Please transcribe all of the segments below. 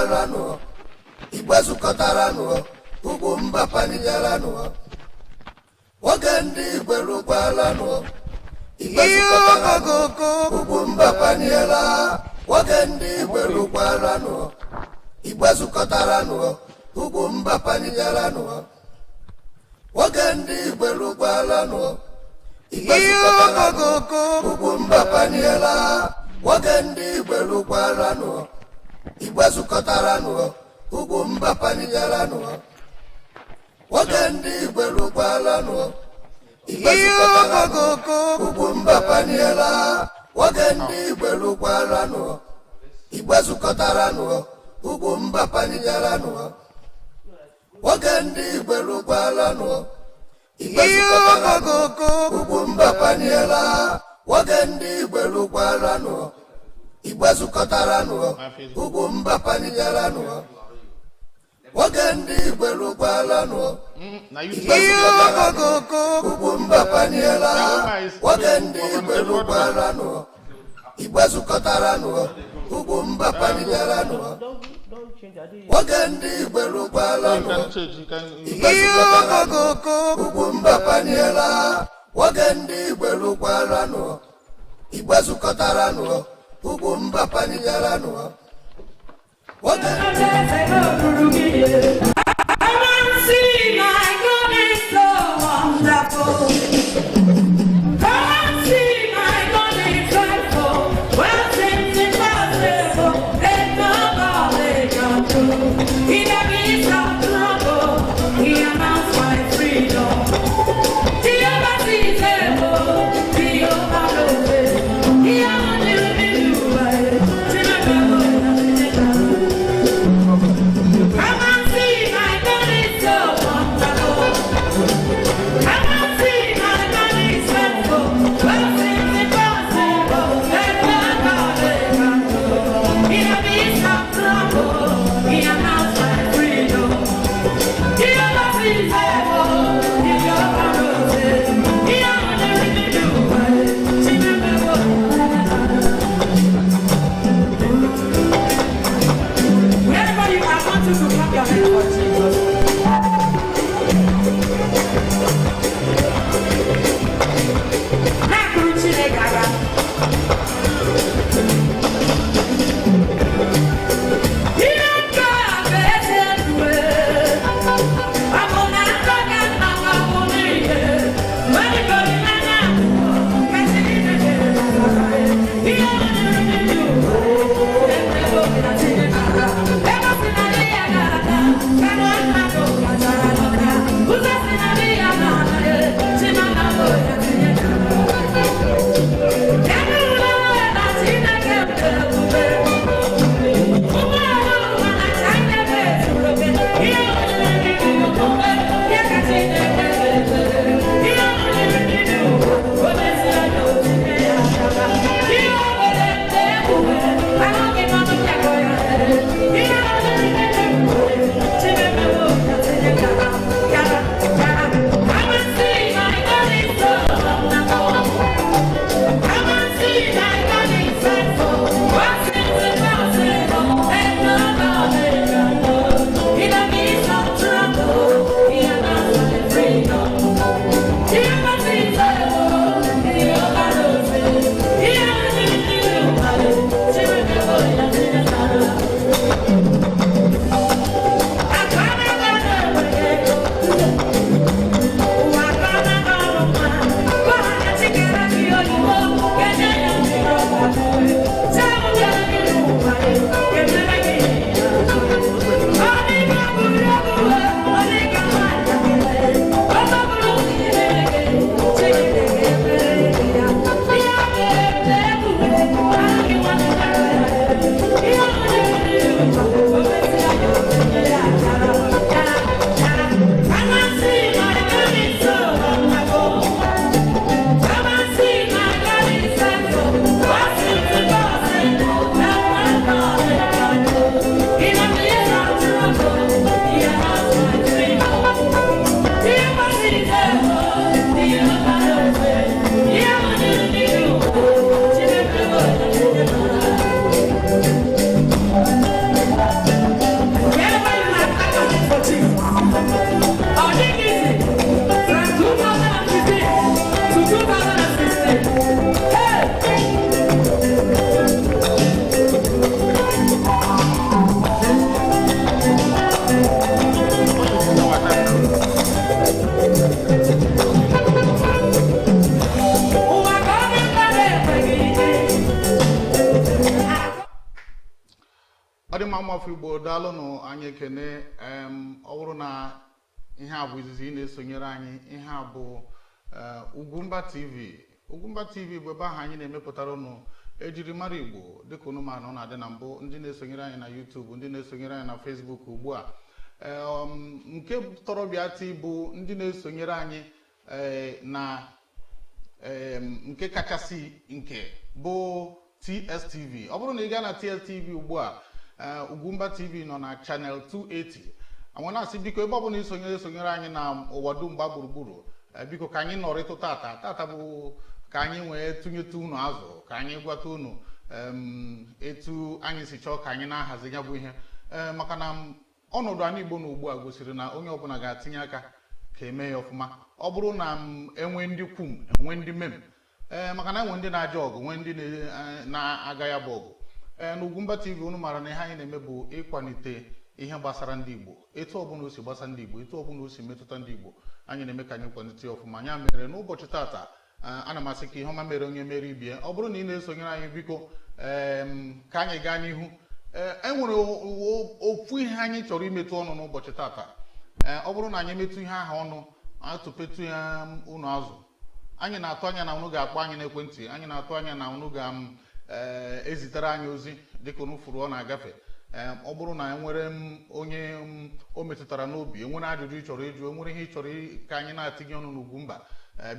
lukwaranụ, Igwe zukọtaranụ, ugwu mba panigaranụ. Nwoke ndị Igwe lukwaranụ, Igwe zukọtaranụ, ugwu mba paniela. Nwoke ndị Igwe lukwaranụ, Igwe zukọtaranụ, ugwu mba panigaranụ. Nwoke ndị Igwe lukwaranụ, Igwe zukọtaranụ, ugwu mba paniela. Nwoke ndị Igwe lukwaranụ, Igwe zukọtaranụ, ugwu mba panigaranụ. Nwoke ndị Igwe lukwaranụ, Igwe zukọtaranụ, ugwu mba paniela. Nwoke ndị Igwe lukwaranụ, Igwe zukọtaranụ, ugwu mba panigaranụ. Nwoke ndị Igwe lukwaranụ, Igwe zukọtaranụ, ugwu mba paniela. Nwoke ndị Igwe lukwaranụ, Igwe zukọtaranụ, ugwu mba panigaranụ. Nwoke ndị Igwe lukwaranụ, Na YouTube. Igwe zukọtaranụ, ugwu mba paniela. Nwoke ndị Igwe lukwaranụ, Igwe zukọtaranụ, ugwu mba panigaranụ. Don't change. I didn't. Nwoke ndị Igwe You lukwaranụ, can change. You can. Igwe zukọtaranụ, ugwu mba paniela. Nwoke ndị Igwe lukwaranụ, Igwe zukọtaranụ, ugwu mba panigaranụ. Nwoke Come and see my God is so wonderful. Come and see my God is faithful. Well, seems impossible. There's nobody can do. In the midst of trouble, He announced my freedom. Jehovah sees able, Jehovah knows it. He only knew it. Come and see my God is so wonderful. Come and see my God is faithful. Well, seems impossible. There's nobody can do. In the midst of trouble, He announced my freedom. Jehovah is able, Jehovah knows it. He only knew it. Wherever you are, I want you to clap your hands for Jesus. Na-akụrụ Chineke aka. Ihe nke a bụ eze ndụ. Ọ bụ na nkọ ka nna m bụ n'ihe. Mgbe olileanya ka Chineke ihe nwere ndị ụwa. Ebe obi na Chineke aka. Ebe o si na di ya ga-aga, ka Ụmụafọ Igbo, daalụnụ. Anyị ekene. Ọ bụrụ na ihe a bụ izizi ị na-esonyere anyị, ihe a bụ Ugwumba TV. Ugwumba TV bụ ebe ahụ anyị na-emepụtara ụnụ ejirimara Igbo, dịka unu ma na ọ na-adị na mbụ. Ndị na-esonyere anyị na YouTube, ndị na-esonyere anyị na Facebook ugbu a, nke tọrọ bịa ti bụ ndị na-esonyere anyị na nke kachasị nke bụ TSTV. Ọ bụrụ na ị gaa na TSTV ugbu a, Ugwumba TV nọ na channel 280. Àwọn na-asị, biko, ebe ọ bụla isonyere esonyere anyị na ụwa dum gba gburugburu, biko, ka anyị nọrịtụ tata. Tata bụ ka anyị wee tụnyetụ unu azụ, ka anyị gwata unu etu anyị si chọọ ka anyị na-ahazi ya bụ ihe, maka na ọnọdụ anyị Igbo na ugbu a gosiri na onye ọbụla ga-atinye aka ka eme ya ọfụma. Ọ bụrụ na m enwe ndị kwum, enwe ndị mem, maka na enwe ndị na-aja ọgụ, nwee ndị na-aga ya bụ ọgụ. Na Ugwumba TV, unu maara na ihe anyị na-eme bụ ịkwalite ihe gbasara ndị Igbo. Etu ọbụla o si gbasa ndị Igbo, etu ọbụla o si metụta ndị Igbo, anyị na-eme ka anyị kwalite ya ọfụma. Ya mere n'ụbọchị tata, ana m asị ka ihe ọma mere onye mere ibie. Ọ bụrụ na ị na-esonyere anyị, biko, ka anyị gaa n'ihu. E nwere ofu ihe anyị chọrọ imetụ ọnụ n'ụbọchị tata. Ọ bụrụ na anyị metụ ihe ahụ ọnụ, atụpetu ya unu azụ, anyị na-atụ anya na unu ga-akpọ anyị n'ekwentị. Anyị na-atụ anya na unu ga-ezitere anyị ozi dịka unu furu ọ na-agafe. Ọ bụrụ na enwere m onye o metụtara n'obi, enwere ajụjụ ị chọrọ ịjụ, enwere ihe ị chọrọ ka anyị na-atinye ọnụ n'Ugwumba,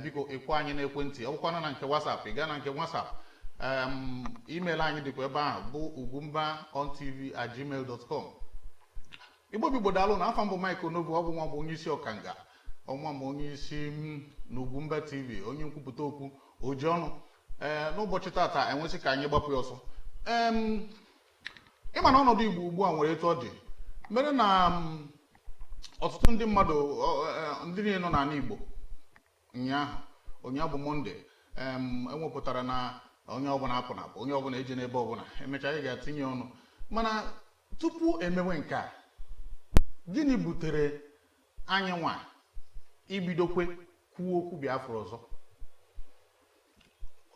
biko, ịkwụ anyị n'ekwentị. Ọ bụkwana na nke WhatsApp, ị gaa na nke WhatsApp. Email anyị dịkwa ebe ahụ, bụ ugwumbaontv@gmail.com. Igbo bigbo, daalụ. Na afọ mbụ Mike Onobu, ọ bụ nwa bụ onye isi ọkanga ọnwa ma onye isi m n'Ugwumba TV, onye nkwupụta okwu oji ọnụ. N'ụbọchị tata, enwesị ka anyị gbapụ ya ọsọ. Ịma na ọnọdụ Igbo ugbu a nwere etu ọ dị mere na ọtụtụ ndị mmadụ, ndị niile nọ n'ala Igbo. Ụnyaahụ, ụnyaahụ bụ Monday, enwepụtara na onye ọbụla apụ na apụ, onye ọbụla eje n'ebe ọbụla. Emechaa, anyị ga-atinye ọnụ. Mana tupu emewe nke a, gịnị butere anyị nwa ibidokwe kwuo okwu Biafra ọzọ?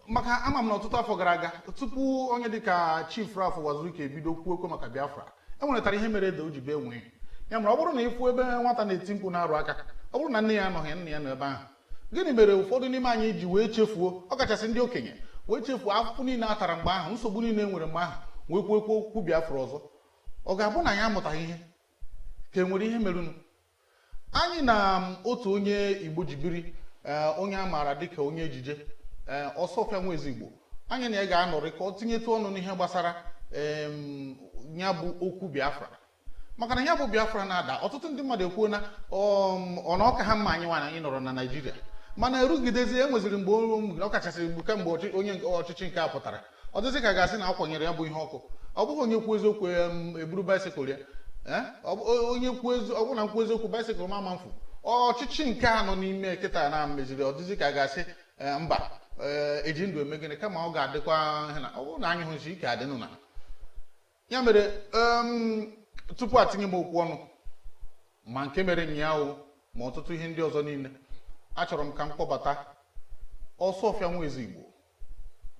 Maka ama m na ọtụtụ afọ gara aga, tupu onye dịka Chief Ralph Uwazuruike ebido kwuo okwu maka Biafra, enweretara ihe mere ede o ji bee nwee ya. Mere ọ bụrụ na ịfụ ebe nwata na-eti mkpu na-arụ aka, ọ bụrụ na nne ya anọghị, nna ya nọ ebe ahụ. Gịnị mere ụfọdụ n'ime anyị ji wee chefuo, ọkachasị ndị okenye, wee chefuo afụfụ niile a tara mgbe ahụ, nsogbu niile e nwere mgbe ahụ, wee kwuo ekwu okwu Biafra ọzọ? Ọ ga-abụ na anyị amụtaghị ihe, ka e nwere ihe merụnụ? Anyị na otu onye Igbo ji biri, onye a maara dịka onye ejije, Ọsọfịa Nwezigbo, anyị na ya ga-anọrị ka ọ tinyetụ ọnụ n'ihe gbasara ya bụ okwu Biafra, maka na ya bụ Biafra na-ada. Ọtụtụ ndị mmadụ ekwuo na ọ na ọka ha mma anyị nwa anyị nọrọ na Naịjirịa, mana erugidezi enweziri mgbe ọ kachasị mgbe kemgbe onye ọchịchị nke a pụtara, ọ dịzị ka ga-asị na akwanyere ya bụ ihe ọkụ. Ọ bụghị onye kwuo eziokwu eburu bicycle ya. Onye kwuo ọ bụrụ na nkwuo eziokwu, bicycle ma ama mfu. Ọchịchị nke a nọ n'ime kịta na meziri ọ dịzị ka ga-asị mba, eji ndụ eme gịnị, kama ọ ga-adịkwa ihe na ọ bụrụ na anyị hụzi ike adịnụ na ya. Mere tupu atinye m okwu ọnụ ma nke mere nyaahụ ma ọtụtụ ihe ndị ọzọ niile, achọrọ m ka m kpọbata Ọsọfịa Nwezigbo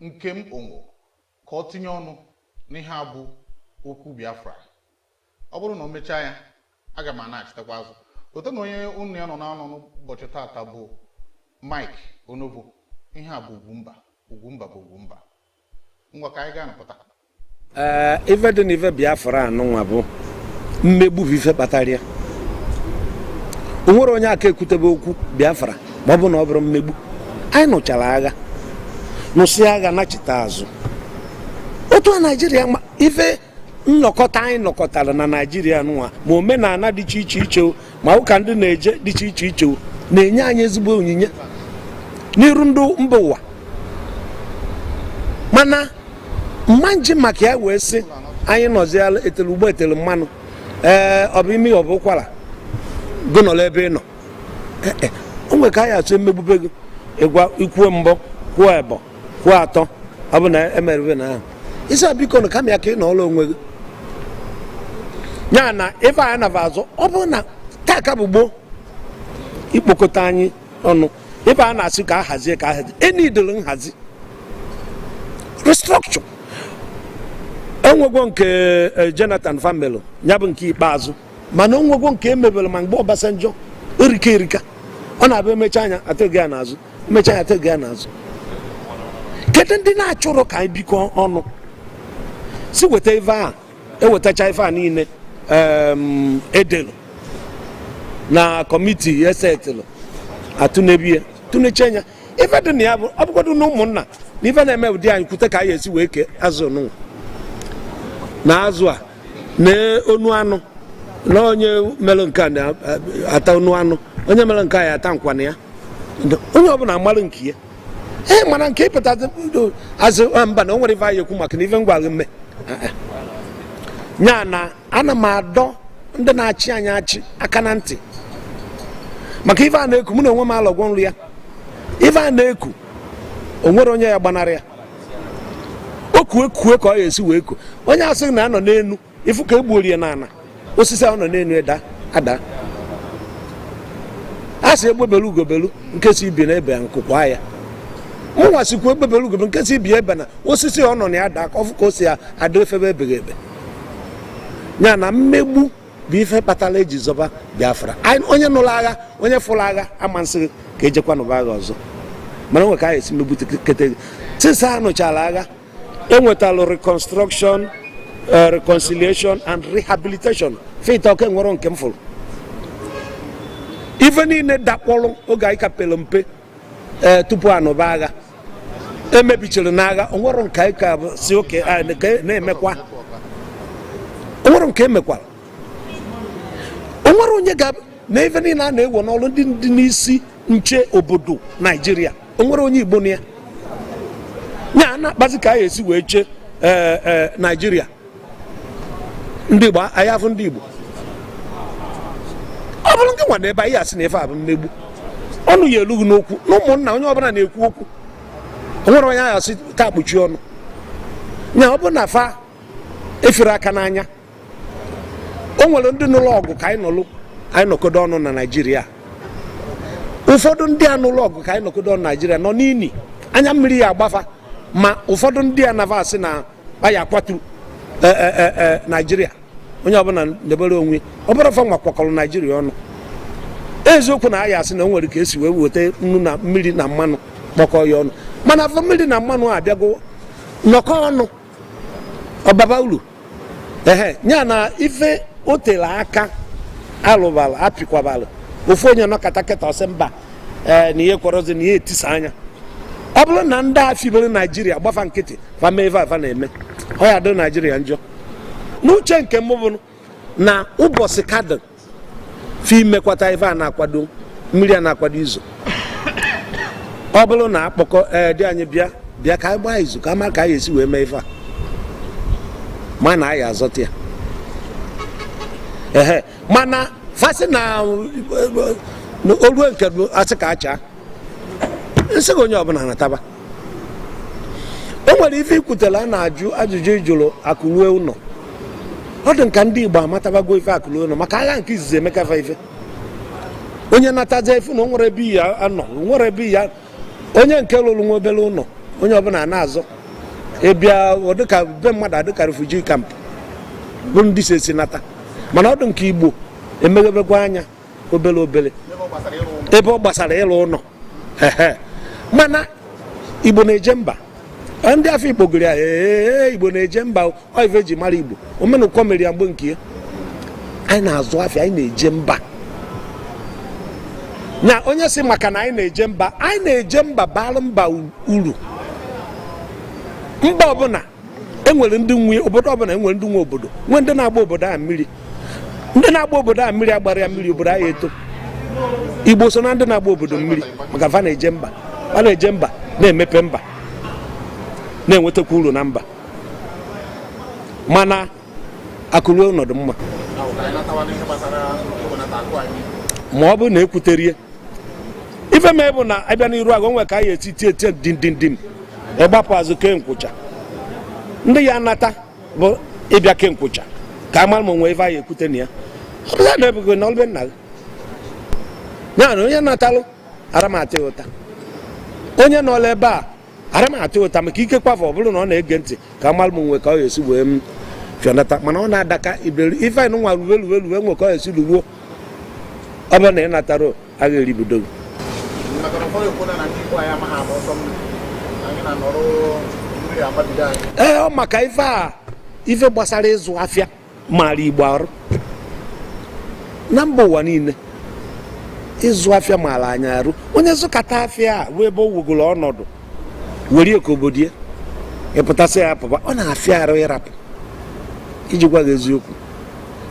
nke m onwo ka ọ tinye ọnụ n'ihe a bụ okwu Biafra. Ọ bụrụ na o mechaa ya, aga m anachitekwa azụ ote na onye unu ya nọ n'ọnụ n'ụbọchị tata bụ Mike Onovo. Ihe a bụ Ugwumba. Ugwumba bụ Ugwumba. Ngwa, ka anyị gaa nụpụta. Ee, ife dị n'ife Biafra anụnwa bụ mmegbu bụ ife kpatara ya. O nwere onye aka ekwutebe okwu Biafra ma ọ bụ na ọ bụrụ mmegbu. Anyị nụchara agha, nụsị agha, nachite azụ otu a Naijiria. Ma ife nnọkọta anyị nọkọtara na Naijiria nụnwa, ma omenala dị iche iche iche o, ma ụka ndị na-eje dị iche iche iche o, na-enye anyị ezigbo onyinye n'iru ndị mba ụwa. Mana mma nji maka ya wee sị anyị nọziala etelu ugbo etelu mmanụ. Ee, ọ bụ imi, ọ bụ ụkwara gị nọrọ ebe ị nọ. Ee, o nwere ka anyị atụ emegbube gị. Ịgwa ikwuo mbụ, kwuo ebọ, kwuo atọ, ọ bụ na emerube na ahụ isi a, biko nụ, kama ya ka ị nọọrọ onwe gị. Ya na ife anyị naba azụ, ọ bụrụ na taa ka bụ gboo ikpokọta anyị ọnụ, ife a na-asị ka a hazie, ka a hazie, enidoro nhazi, restructure. E Onwegwo nke Jonathan family ya bụ nke ikpeazụ, mana onwegwo nke emebere ma mgbe Obasanjo. Erika erika, ọ na-abịa emecha anya atụghị ya n'azụ, emecha anya atụghị ya n'azụ. Kedu ndị na-achọrọ ka anyị bikọ ọnụ si weta ife a? Ewetacha ife a niile edelu na committee esetịlụ, atụnebie tụneche anya ife dị na ya. Bụ ọ bụgodu na ụmụnna na ife na-eme ụdị anyị kwute ka anyị esi wee kee azụ nụnwa na azụ a na onu anụ, na onye mere nke a na-ata onu anụ, onye mere nke a ya ata nkwana ya, onye ọbụla amalụ nke ya. Ee, mana nke ịpụta azụ mba na o nwere ife anyị ekwu maka na ife ngwa gị mme nya na ana m adọ ndị na-achị anyị achị aka na ntị maka ife a na-eku. Mụ na onwe m alọgwọ nri ya. Ife a na-eku, o nwere onye ya gbanarị ya. O kue kue ka ọ ya esi wee ku. Onye asịghị na anọ n'enu ifu ka egbuorie ya n'ala, osisi ahụ nọ n'enu ịda ada. A sị egbebelu ugobelu, nke si ibi na ebe nkụkwa ya. Mụnwa sikwa egbebelu ugobelu, nke si ibi ebe na osisi ọ nọ na ya daa, ka ọ fụ ka o si ada efebe ebeghị ebe ya. Na mmegbu bụ ife kpatara eji zọba Biafra. Onye nụrụ agha, onye fụrụ agha, ama nsị ka ejekwa nụba agha ọzọ. Mana onwe ka anyị esi megbu kete since a nụchara agha, enwetalụ reconstruction, reconciliation and rehabilitation. Faith ọka nwere nke m fụrụ ife niile dakpọrọ oge anyị ka pere mpe, ee, tupu anụba agha emebichiri n'agha. Onwere nke anyị ka si oke na-emekwa, onwere nke emekwara. Onwere onye ga na ife niile a na-ewe n'ọrụ ndị ndị n'isi nche obodo Naijiria, onwere onye Igbo na ya ya a na-akpazi ka anyị esi wee chee ee Naijiria. Ndị Igbo anyị afụ ndị Igbo, ọ bụrụ ndị nwa na ebe anyị asị na ife a bụ mmegbu, ọnụ ya elughị n'okwu na ụmụnna. Onye ọbụla na-ekwu okwu, onwere onye anyị asị taa kpuchie ọnụ ya. Ọ bụ na fa efere aka n'anya, o nwere ndị nụlụ ọgụ ka anyị nọlụ, anyị nọkodo ọnụ na Naijiria. Ụfọdụ ndị a nụlụ ọgụ ka anyị nọkodo ọnụ Naijiria nọ n'ini, anya mmiri ya agbafa. Ma ụfọdụ ndị a nava asị na anyị akwatu Naijiria, onye ọbụla debere onwe. Ọ bụrụ fa nwa kwakọrọ Naijiria ọnụ, eziokwu na anyị asị na o nwere ka esi wee weta nnu na mmiri na mmanụ kpọkọ ya ọnụ, mana afọ mmiri na mmanụ abịago nọkọ ọnụ, ọbaba uru. Ehe, ya na ife o tere aka alụbalụ apịkwabala ofu onye nọkọta kịta ọsị mba, ee, na ihe kwọrọzi na ihe etisa anya. Ọ bụrụ na ndị a fibere Naijiria gbafa nkịtị, fa mee ife afa na-eme, ọ ya dị Naijiria njọ. N'uche nke m bụ na ụbọchị kadị fi imekwata ife a na-akwado, mmiri a na-akwado izo. Ọ bụrụ na akpọkọ, ee, dị anyị bịa bịa ka anyị gbaa izu ka ama ka anyị esi wee mee ife a, ma na anyị azọta ya. Ehe, mana fasị na olue nke asị ka achaa nsị gị, onye ọbụla nataba. O nwere ife ikwutere a na-ajụ ajụjụ ịjụrụ akụrue ụlọ. Ọ dị nka ndị Igbo amatabago ife akụrue ụlọ maka agha nke izizi emekafa ife. Onye nataja ife na o nwere ebe iyi anọ, o nwere ebe iyi onye nke lụrụ nwa obere ụlọ, onye ọbụla na-azọ ịbịa. Ọ dịka be mmadụ adịka refugee camp bụ ndị si esi nata. Mana ọ dị nke Igbo emeghebekwa anya obere obere ebe ọ gbasara ịlụ ụlọ. Ehe, mana Igbo na-eje mba. Ndị afọ Igbo gụrụ ya, ee, Igbo na-eje mba. Ọ ife eji mara Igbo, omenụkọ mere ya mgbe nke ya. Anyị na-azụ afịa, anyị na-eje mba. Nya onye si maka na anyị na-eje mba, anyị na-eje mba bara mba uru. Mba ọbụla enwere ndị nwe obodo, ọbụla enwere ndị nwe obodo, nwee ndị na-agba obodo a mmiri. Ndị na-agba obodo a mmiri agbara ya mmiri, obodo ahụ eto. Igbo so na ndị na-agba obodo mmiri maka fa na-eje mba, fa na-eje mba, na-emepe mba, na-enwetakwa uru na mba. Mana akụruo ọnọdụ mma ma ọ bụrụ na ekwuterie ife mee bụ na abịa n'iru agụ onwe ka anyị esi tie tie dim dim dim, ịgbapụ azụ kee nkwụcha. Ndị ya nata bụ ịbịa ke nkwụcha ka a mara ma onwe ife anyị ekwute na ya. Ọ bụrụ na ebugo na ọlụbe nna gị ya na onye natalụ, ara m atụ ya ụta. Onye nọla ebe a, ara m atụ ya ụta maka ike kwafọ. Ọ bụrụ na ọ na-ege ntị ka a mara ma onwe ka ọ ga-esi wee m Fịọnata mana ọ na-adaka iberi ife anyị nwa ruwe ruwe ruwe nwekọ esi ruruo. Ọ bụrụ na ị natara, agha eribido gị. Maka na ụfọdụ ekwuola na ndị Igbo anyị amaghị agba ọsọ mmiri, anyị na-anọrọ mmiri agbabido anyị. Ee, ọ maka ife a, ife gbasara ịzụ afịa mara Igbo arụ na mba ụwa niile. Ịzụ afịa maara anyị arụ. Onye zụkata afịa a wee ebe o wegoro ọnọdụ were ka obodo ya ịpụtasị ya apụba, ọ na-afịa arụ ịrapụ, iji gwa gị eziokwu.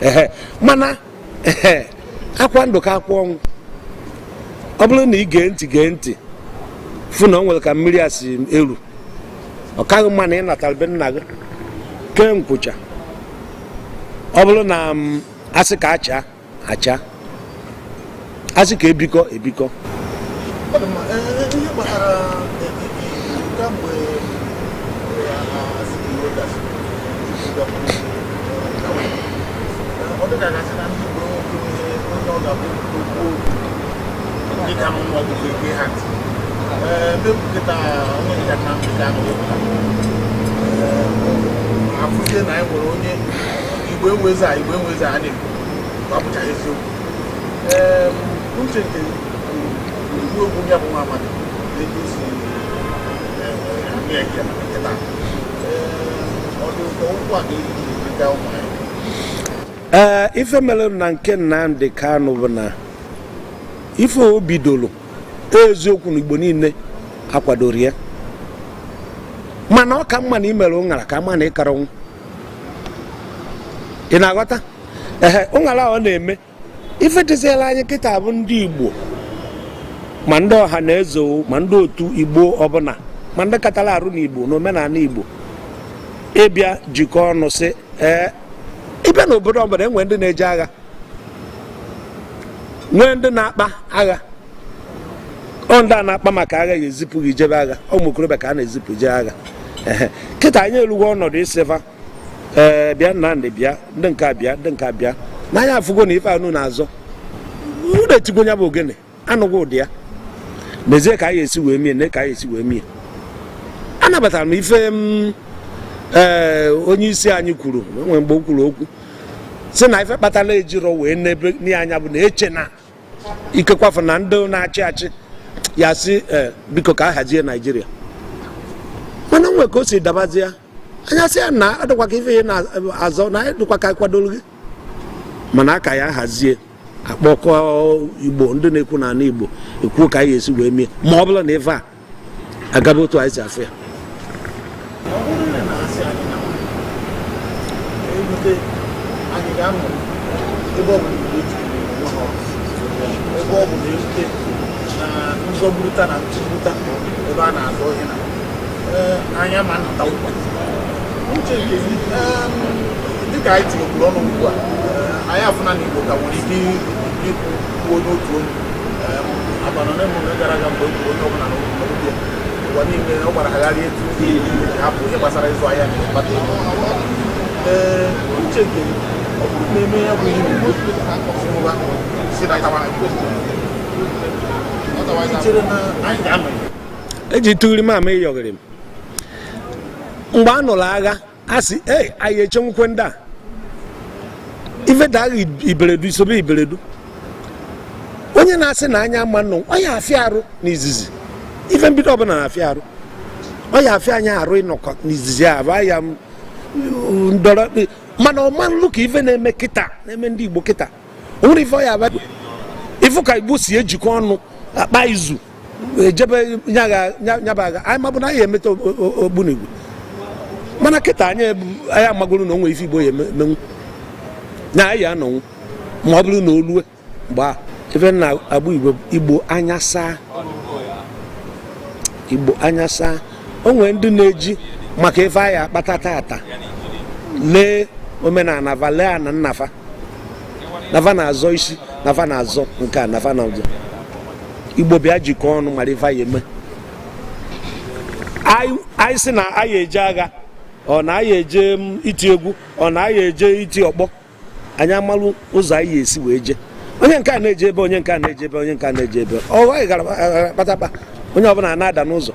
Ehe, mana ehe, akwa ndụ ka akwa ọnwụ. Ọ bụrụ na ị gee ntị, gee ntị, fụ na o nwere ka mmiri a si eru, ọ kaghị mma na ị natara be nna gị kee nkwụcha. Ọ bụrụ na m asị ka acha acha, asị ka ebikọ ebikọ. Ọ dị mma. Ihe gbasara kamgbe Azikiwe gasịrị, ọ dịka gasị na ndị Igbo enweghị ihe onye ọ ga-abụ okwu ndị ka nwa ọgụgụ ege ha ntị. Ee, mepụ kịta onye dịka Nnamdi Kanu wepụta afụzie na anyị nwere onye Igbo enwezi a, Igbo enwezi a na-ekwu ọ bụchaghị eziokwu. Ee, uche nke igbu egwu ya bụ nwa amadi etu o si eme ya nkịta. Ọ dị ụtọ ụkwụ a ga-eji gaa ụmụ anyị. Ee, ife mere na nke Nnamdi Kanu bụ na ife o bidoro, eziokwu na Igbo niile akwadoro ya, mana ọ ka mma na imere ụṅara ka mma na ịkara ọnwụ. Ị na-aghọta? Ehe, ụṅara a ọ na-eme ife dịziela anyị kịta bụ ndị Igbo, ma ndị ọha na eze o, ma ndị otu Igbo ọbụla, ma ndị katara arụ n'Igbo na omenala Igbo, ịbịa jikọọ ọnụ sị ee, ịbịa n'obodo ọbụla enwee ndị na-eje agha, nwee ndị na-akpa agha. Ọ ndị a na-akpa maka agha ga-ezipụ gị jebe agha. Ụmụ okorobịa ka a na-ezipụ jee agha. Ehe, kịta anyị erugo ọnọdụ ịsịva ee, bịa Nnamdị, bịa ndị nke a, bịa ndị nke a, bịa n'anya afụgo na ife anụ na-azọ unu etigbo ya bụ ogene anụghị ụdị ya. N'ezie, ka anyị esi wee mie ne, ka anyị esi wee mie. Anabatara m ife m ee onye isi anyị kwuru. Enwere mgbe o kwuru okwu si na ife kpatara ejiro wee n'ebe n'ihe anya bụ na eche na ikekwafụ na ndị na-achị achị ya si ee, biko ka a hazie Naijiria. Mana nwee ka o si dabazie anya sị ya na ọ dịkwa ka ife ya na-azọ na dịkwa ka akwadoro gị, mana aka ya hazie akpọkọ Igbo, ndị na-ekwu n'ala Igbo ekwuo ka anyị esi wee mie, ma ọ bụrụ na ife a agaba otu anyị si afụ ya. Ọ bụrụ na na-asị anyị na ebute anyị ga-anọ ebe ọ bụ na Igbo ejikọrọ onwe ha ọnụ, ebe ọ bụ na erute na nzọgburịta na ntụgburịta ebe a na-azọ ihe na ee, anya ma nnata nkwa uche nke gị. Dịka anyị tinyekwuru ọnụ ugbu a, anyị afụna na Igbo ka nwere ike ikwu kwuo n'otu olu. Abalị ole ma ole gara aga, mgbe e kwuru onye ọbụla n'obi ya, ụwa niile ọ gbara agharị etu ndị Igbo ji hapụ ihe gbasara ịzụ ahịa na ịkpata ego. Ee, uche nke gị, ọ bụrụ na eme ya bụ ihe n'udo si ngwa si natawa, ị chere na anyị ga-anọ ya? Eji tụgharị m ama ịyọghịrị m mgbe a nụrụ agha, a sị ei, anyị echenwukwe ndị a ife da agha iberedu isobe iberedu. Onye na-asị na anya ama nnụ, ọ ya afịa arụ n'izizi. Ife mbido ọbụla na-afịa arụ, ọ ya afịa anya arụ ịnọkọ n'izizi a bụ aya ndọrọ, mana ọma nlụ ka ife na-eme kịta na-eme ndị Igbo kịta. O nwere ife ọ ya aba ifu ka Igbo si ejikọ ọnụ akpa izu ejebe nyaba agha. Anyị mabụ na anyị emeta ogbunigwe, mana kịta anyị anyị amagoro na o nwere ife Igbo ya emenwu na anyị anọnwụ, ma ọ bụrụ na o lue mgbe a ife na agba Igbo. Igbo anya saa, Igbo anya saa. O nwere ndị na-eji maka ife anyị akpata tata lee omenala va, lee ana nnafa nafa na-azọ isi, nafa na-azọ nke a, nafa na-azọ. Igbo bịa jikọọ ọnụ mara ife anyị eme. Anyị sị na anyị eje agha, ọ na anyị eje iti egwu, ọ na anyị eje iti ọkpọ, anyị amalụ ụzọ anyị esi wee jee. Onye nke a na-eje ebe, onye nke a na-eje ebe, onye nke a na-eje ebe, ọ anyị gara kpatakpa, onye ọbụla na-ada n'ụzọ.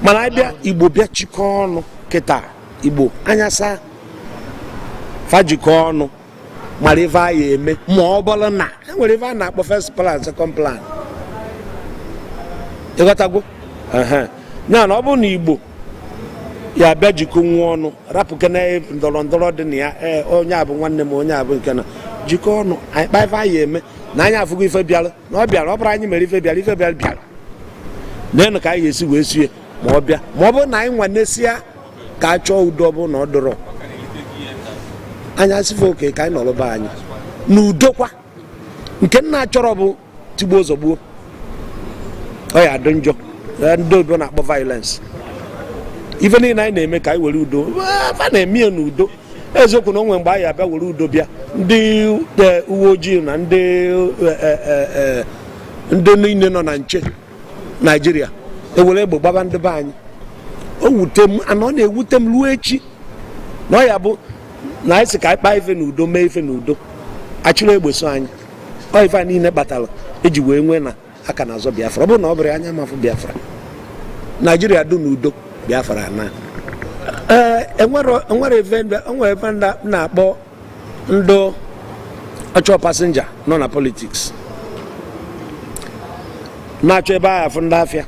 Mana anyị bịa, Igbo bịa chịkọọ ọnụ kịta, Igbo anya saa. Fa jikọọ ọnụ mara ife a ya eme, ma ọ bụrụ na e nwere ife a na-akpọ first plan, second plan. Ịghọtagwo? Ehe. Ya na ọ bụrụ na Igbo ya abịa jikọ nwa ọnụ, rapụkene ndọrọ ndọrọ dị na ya. Ee, onye a bụ nwanne m, onye a bụ nke na jikọ ọnụ, anyị kpaa ife anyị eme na anyị afụgo ife bịara na ọ bịara. Ọ bụrụ anyị mere ife bịara, ife bịara bịara neenụ ka anyị ga-esi wee sie ma ọ bịa, ma ọ bụrụ na anyị nwanesia ka a chọọ udo. Ọ bụrụ na ọ dụrọ anyị, asịfe oke ka anyị nọrọ be anyị n'udo kwa. Nke nna chọrọ bụ tigbuo zọgbuo, ọ ya adị njọ. Ndị oyibo na-akpọ violence. Ife niile anyị na-eme ka anyị were udo, fa na-eme ya n'udo. Eziokwu na o nwere mgbe anyị abịa were udo bịa, ndị uwe ojii na ndị niile nọ na nche Naijiria ewere egbe gbaba ndị be anyị. O wute m, ana ọ na-ewute m ruo echi na ọ ya bụ na anyị sị ka anyị kpaa ife n'udo, mee ife n'udo, achịrị egbe so anyị. Ọ ife a niile kpatara eji wee nwee na aka na-azọ Biafra. Ọ bụrụ na ọ bụrụ anya mafụ Biafra, Naijiria dị n'udo, Biafra na ee enwere enwere ebe na-akpọ ndị ọchọ passenger nọ na politics na-achọ ebe ahụ afụ ndị afịa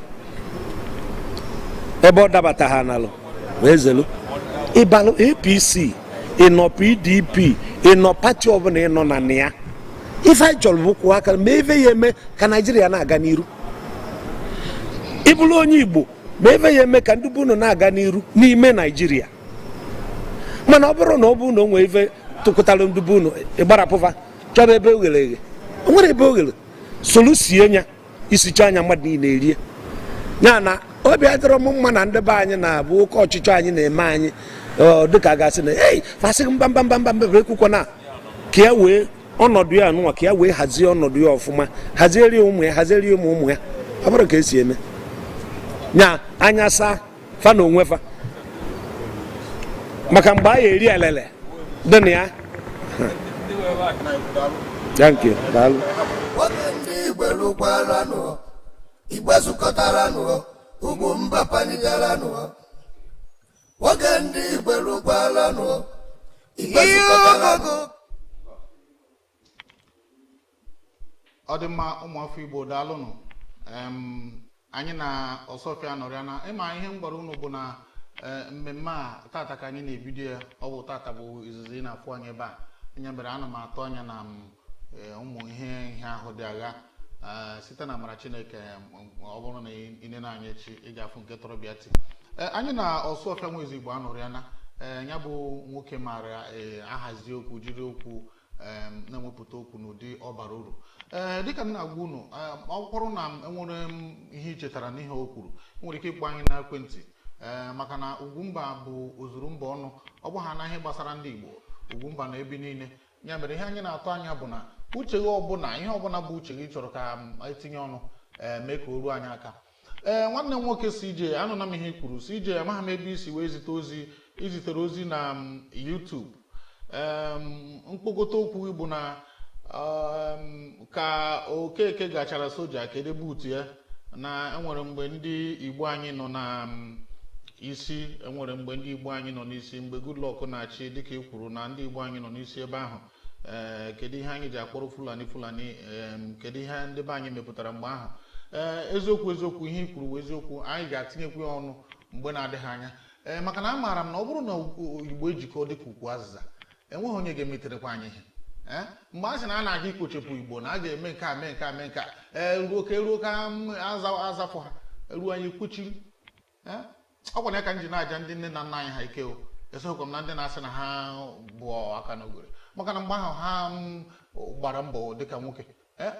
ebe ọ dabata ha n'alụ wee zelu ịbalụ APC, ịnọ PDP, ịnọ party ọbụla ịnọ na ya. Ife anyị chọrọ bụ kwụọ aka ma ife ya eme ka Naijiria na-aga n'iru. Ịbụrụ onye Igbo, ma ife ya eme ka ndị bunu na-aga n'iru n'ime Naijiria. Mana ọ bụrụ na ọ bụrụ na o nwee ife tụkụtara ndị bunu, ịgbarapụfa chọba ebe oghere eghe, o nwere ebe oghere solusie ya isicha anya mmadụ niile erie ya. Na obi adịrọ m mma na ndị be anyị na-abụ oke ọchịchọ anyị na-eme anyị dịka a ga-asị na ei fasị mba mba mba mba mba ekwukwa na ka ya wee ọnọdụ ya nụnwa, ka ya wee hazie ọnọdụ ya ọfụma, haziere ya ụmụ ya, haziere ya ụmụ ụmụ ya. Ọ bụrụ ka esi eme nya anya saa fa na onwe fa maka mgbe a ya eri elele dị na ya. Thank you. Daalụ. Oge ndị Igwe lụkwaranụ, Igwe zukọtaranụ, ugwu mba panigaranụ. Oge ndị Igwe lụkwaranụ, Igwe zukọtaranụ. Ọ dị mma, ụmụafọ Igbo, daalụnụ. Anyị na Ọsọfịa nọrịa na ịma ihe m gwara unu bụ na mmemme a tata ka anyị na-ebido ya. Ọ bụ tata bụ izizi ị na-afụ anyị ebe a. Anya mere ana m atụ anya na m ụmụ ihe ahụ dị agha site na amara Chineke. Ọ bụrụ na ị nene anyị echi, ị ga-afụ nke tọrọ bịa ti. Anyị na Ọsọfịa Nweze Igbo anọrịa na ya bụ nwoke maara ahazi okwu, jiri okwu na-ewepụta okwu n'ụdị ọ bara uru. Dịka m na-agwa unu, ọ bụrụ na m enwere m ihe i chetara n'ihe o kwuru, ị nwere ike ịkpọ anyị n'ekwentị, maka na Ugwumba bụ ozuru mba ọnụ. Ọ bụ ha na ihe gbasara ndị Igbo, Ugwumba na ebe niile. Ya mere ihe anyị na-atụ anya bụ na uche gị ọbụla, ihe ọbụla bụ uche gị chọrọ ka m etinye ọnụ, mee ka o ruo anyị aka. Nwanne m nwoke CJ, anụna m ihe i kwuru. CJ, amaghị m ebe isi wee zite ozi. Izitere ozi na YouTube. Mkpokọta okwu gị bụ na ka Okeke gachara soja, kedu buutu ya? Na enwere mgbe ndị Igbo anyị nọ na isi, enwere mgbe ndị Igbo anyị nọ n'isi, mgbe Goodluck na-achị, dịka e kwuru na ndị Igbo anyị nọ n'isi ebe ahụ. Kedu ihe anyị ji akpọrọ Fulani Fulani? Kedu ihe ndị be anyị mepụtara mgbe ahụ? Eziokwu, eziokwu, ihe i kwuru bụ eziokwu. Anyị ga-atinyekwu ya ọnụ mgbe na-adịghị anya, maka na amaara m na ọ bụrụ na Igbo ejikọ dịka ukwu azịza, enweghị onye ga-emeterekwa anyị ihe. Mgbe a sị na a na-aga ikpochapụ Igbo, na a ga-eme nke a, mee nke a, mee nke a, ruo ka eruo ka m azafụ ha ruo, anyị kwuchiri. Ọ kwa na ya ka m ji na-aja ndị nne na nna anyị ha ike. O esoghịkwa m na ndị na-asị na ha bụ aka n'ogore, maka na mgbe ahụ ha gbara mbọ dịka nwoke.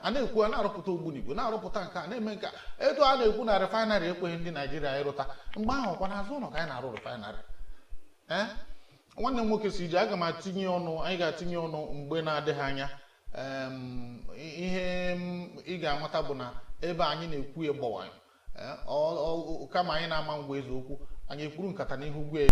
A na-ekwu a na-arụpụta ogbunigwe, na-arụpụta nke a, na-eme nke a. Etu a na-ekwu na refinery ekweghị ndị Naijiria ịrụta mgbe ahụ, kwa n'azụ ụlọ ka anyị na-arụ refinery. Nwanne m nwoke si ije, aga m atinye ọnụ, anyị ga-atinye ọnụ mgbe na-adịghị anya. Ihe ị ga-amata bụ na ebe anyị na-ekwu ya gbawanyụ. Kama anyị na-ama ngwa eze okwu, anyị ekwuru nkata n'ihu gwa ya.